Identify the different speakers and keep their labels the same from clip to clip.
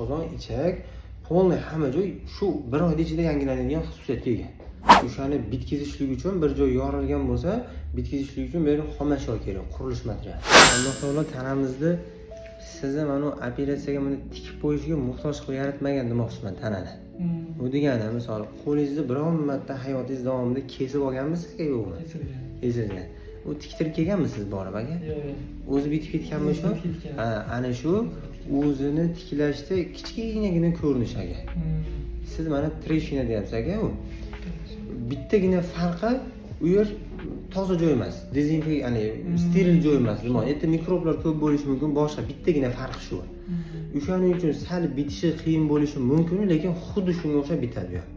Speaker 1: Oshqozon, ichak, полный hamma joy shu bir oyda ichida yangilanadigan xususiyatga ega. O'shani bitkazishlik uchun, bir joy yorilgan bo'lsa, bitkazishlik uchun bu yerga xomashyo kerak, qurilish materiali. Alloh taolo tanamizni sizni mana bu operatsiyaga buni tikib qo'yishga muhtoj qilib yaratmagan demoqchiman tanani. Bu degani, misol, qo'lingizni biron marta hayotingiz davomida kesib olganmisiz aka, yo'qmi?
Speaker 2: Kesilgan.
Speaker 1: Kesilgan. U tiktirib kelganmisiz borib, aka?
Speaker 2: Yo'q.
Speaker 1: O'zi bitib ketganmi shu?
Speaker 2: Bitib ketgan.
Speaker 1: Ha, ana shu o'zini tiklashda kichkinagina ko'rinish, aka. Siz mana трещина deyapsiz, aka. U bittagina farqi, u yer toza joy emas, dezinfek, ya'ni steril joy emas. Nima, erta mikroblar ko'p bo'lishi mumkin, boshqa bittagina farqi shu. O'shaning uchun sal bitishi qiyin bo'lishi mumkin, lekin xuddi shunga o'xshab bitadi bu ham.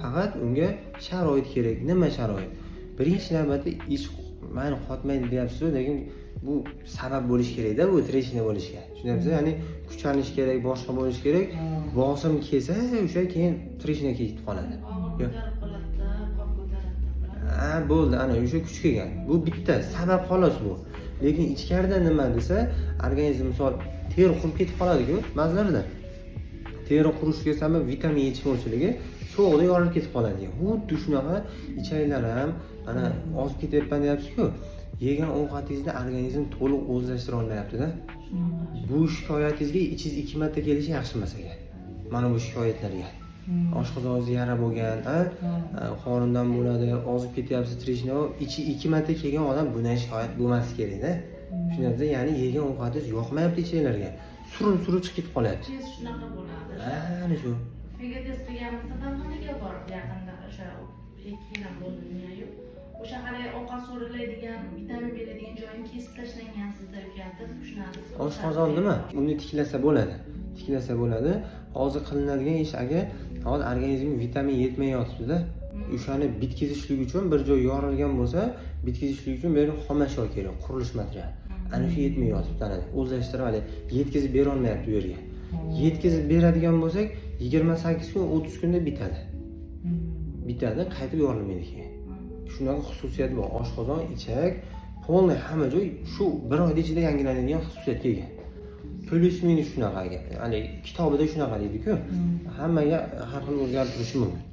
Speaker 1: Faqat unga sharoit kerak. Nima sharoit? Birinchi navbatda ich mayli, qotmaydi deyapsizu, lekin bu sabab bo'lishi kerakda bu трещина bo'lishiga, tushunyapsiz? Ya'ni kuchanish kerak, boshqa bo'lishi kerak. Bosim kelsa, o'sha keyin трещина ketib qoladi.
Speaker 3: Og'ir
Speaker 1: Yo'q.
Speaker 3: ko'tarib qoladida, qop ko'taradi.
Speaker 1: Ha, bo'ldi, ana o'sha kuch kelgan. Bu bitta sabab xolos bu. Lekin ichkarida nima desa, organizm, misol, teri qurib ketib qoladiku ba'zilarida. Teri qurishiga sabab vitamin yetishmovchiligi, sovuqda yorilib ketib qoladi. Xuddi shunaqa ichaklar ham mana ozib ketyapman deyapsizku, yegan ovqatingizni organizm to'liq o'zlashtira olmayaptida. Bu shikoyatingizga ichingiz ikki marta kelishi yaxshi emas ekan, mana bu shikoyatlarga. Oshqozoningiz yara bo'lgan, a? Qorindan bo'ladi, ozib ketyapsiz, трещина. Ichi ikki marta kelgan odam bunday shikoyat bo'lmasi kerakda, tushunyapsiz? Ya'ni yegan ovqatingiz yoqmayapti ichaklarga, surilib surib chiqib ketib qolyapti.
Speaker 3: Tez shunaqa bo'ladi.
Speaker 1: Ana shu.
Speaker 3: FeGa test qilganimizda damxonaga borib, yaqinda, o'sha 2 yil ham bo'ldi, yo'q. O'sha haligi ovqat so'rilaydigan, vitamin beradigan joyini kesib tashlangan sizda uka deb shunaqa.
Speaker 1: Oshqozon nima, uni tiklasa bo'ladi, tiklasa bo'ladi. Hozir qilinadigan ish, aka, hozir organizmga vitamin yetmay yotibdida. O'shani bitkazishlik uchun, bir joy yorilgan bo'lsa, bitkazishlik uchun bu yerga xomashyo kerak, qurilish materiali. Ana shu yetmay yotibdi, ana o'zlashtirib, haligi yetkazib berolmayapti u yerga. Yetkazib beradigan bo'lsak, 28 kun, 30 kunda bitadi, bitadi, qaytib yorilmaydi keyin. Shunaqa xususiyat bor. Oshqozon, ichak, полный hamma joy shu bir oyda ichida yangilanadigan xususiyatga ega, плюс минус shunaqa, aka. Haligi kitobida shunaqa deydiku, hammaga har xil o'zgarib turishi mumkin,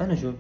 Speaker 1: ana shu.